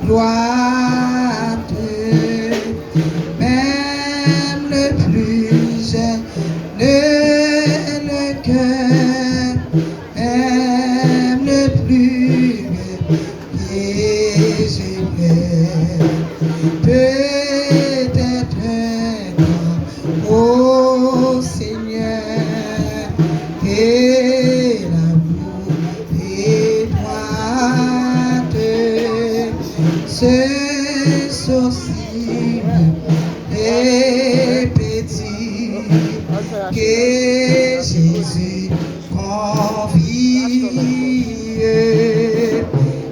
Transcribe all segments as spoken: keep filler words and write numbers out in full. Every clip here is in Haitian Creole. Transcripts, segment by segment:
Gloire à Dieu, même le plus jeune, le cœur, même le plus vieux, Jésus pleure, peut être un homme au Seigneur, et la boue étroite se sourcils et petits que Jésus convie.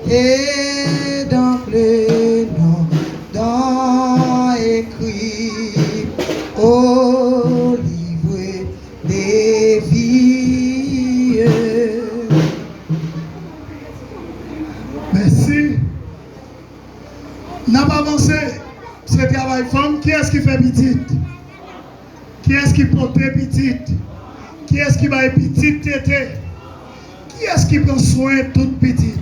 Et donc le nom dont écrit au livre de vie. Mèsi. N ap avanse. Se travay fanm. Kiyès ki fè pitit? Kiyès ki pote pitit? Kiyès ki bay pitit tete? Kiyès ki pran swen tout pitit?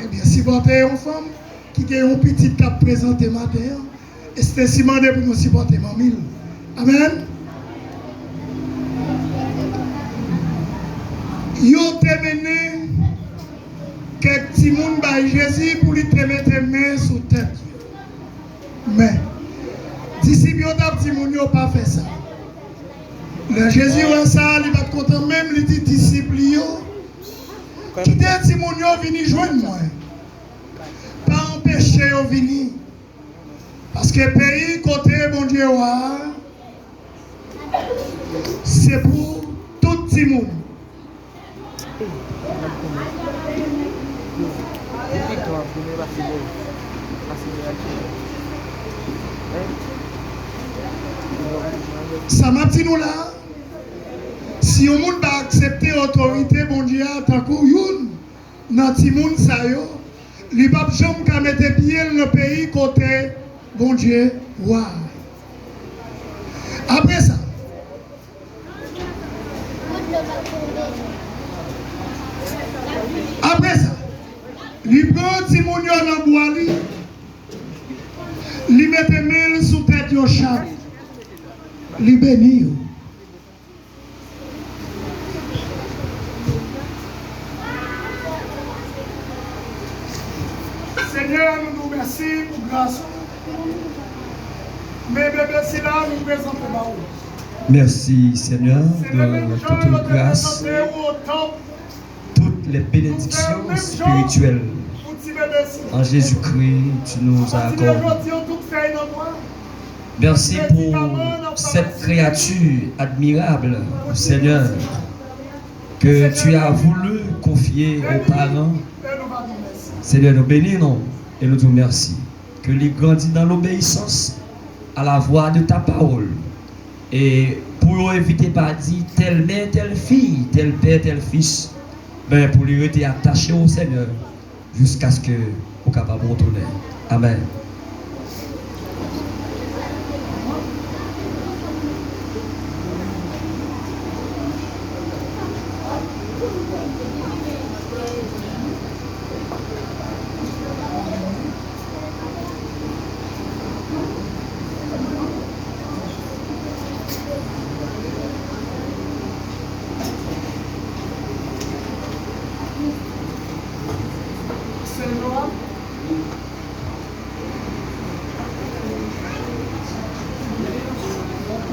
Ebyen, sipòte yon fanm ki gen yon pitit k ap prezante maten an. Stacy mande pou nou sipòte manmi l. Amèn. Yo te mennen kèk timoun bay Jezi pou li te mete men sou tèt yo. Men, disip yo t ap di moun yo pa fè sa. Lè Jezi wè sa, li pa t kontan menm, li di disip li yo, kite timoun yo vini jwenn mwen. Pa anpeche yo vini. Paske peyi kote Bondye wa a, se pou tout timoun. Sa m ap di nou la a, si yon moun pa aksepte otorite Bondye a tankou youn nan timoun sa yo, li p ap janm ka mete pye l nan peyi kote Bondye wa. Apre sa, apre sa, li pran timoun yo nan bwa li, li mete men l sou tèt yo chak, li beni yo. Senyè, nou di w mèsi pou gras ou. Men bebe sila, nou prezante ba ou. Merci, Seigneur, de toute grâce, toutes les bénédictions spirituelles. En Jésus-Christ, tu nous as accordé. Merci pour cette créature admirable, Seigneur, que tu as voulu confier aux parents. Seigneur, nous bénissons et nous disons merci. Que li grandi dans l'obéissance à la voix de ta parole. E pou yo evite pa di tèl mè, tèl fi, tèl pè, tèl fis, men pou li rete atache o Senyè jiskaske ou kapab retounen. Amèn.